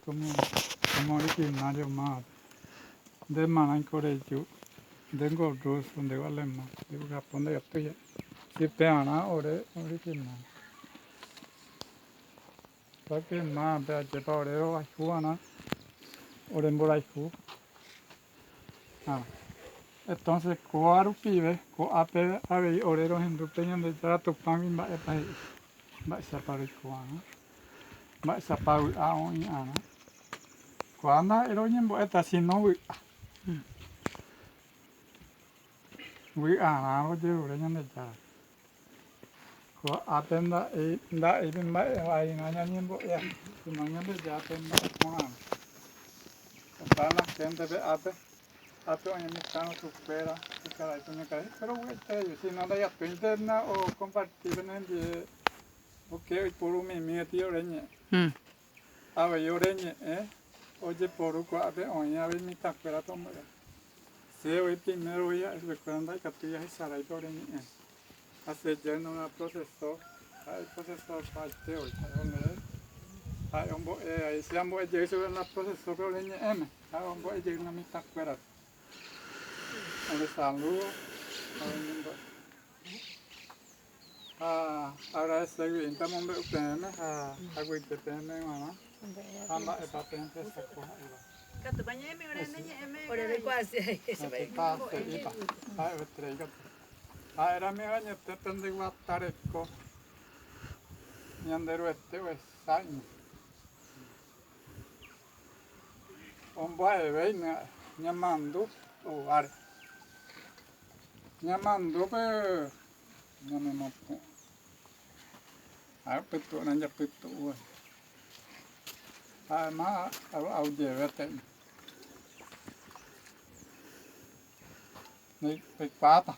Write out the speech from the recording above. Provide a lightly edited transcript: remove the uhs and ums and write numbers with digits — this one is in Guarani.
Como, como originario mávape. Nde marãiko reju, ndéngo ruso, ndégo alemán, ndégo Japón ndaikatúi ja'e. Si pearã ore originario. Porque mávape ajépa ore rohayhuva'erã ore mborayhu. Ha entonces kóva rupive ko'ápe avei ore rohendu pe Ñandejára Tupãgui mba'épa he'i, mba'éichapa roikova'erã, mba'éichapa vy'a oĩ'arã. Kóva ndaha'éi roñembo'éta sino vy'a. Vy'arã rojerure Ñandejárape. Ko'ápe nda'éi nda'éi pe mba'e vairã ñañembo'éva, sino Ñandejárape mba'e porãrã. Opa la héntepe ápe, ápe oĩ mitã rusukuéra, ikarai kuñakarai, péro vy'aiterei, sino ndaikatúintena okomparti penendive oke oiporu mimi gueteri ore ñe'ẽ. Avei ore ñe'ẽ ojeporu ko'ápe oĩ avei mitãkuérape ombo'éva. Che voi primero voi ha'e chupekuéra ndaikatúi ahecharái pe ore ñe'ẽ. Ha che yerno una profesor, ha'e iprofesor paite voi, ha'e olee, ha'e ombo'e avei, che ambo'e jey chupe la profesor-pe ore ñe'ẽme, ha'e ombo'e jey la mitãkuérape. Ore saludo ha roñembo'e. Ha agradecegui'ínte amombe'u peẽme ha aguyje peẽme g̃uarã ha mba'épa peẽmpresako ha'éva. He'ípa, ha'eveterei katu. Ha'érami añete pende guata reko Ñanderuete ohecha'ỹme. Omboha'evéine ñamandu ováre. Ñamandúpe ñanemopu'ã. Ha pytu'urã japytu'u. Ha'éma aujeve te'i. Peikuaáta.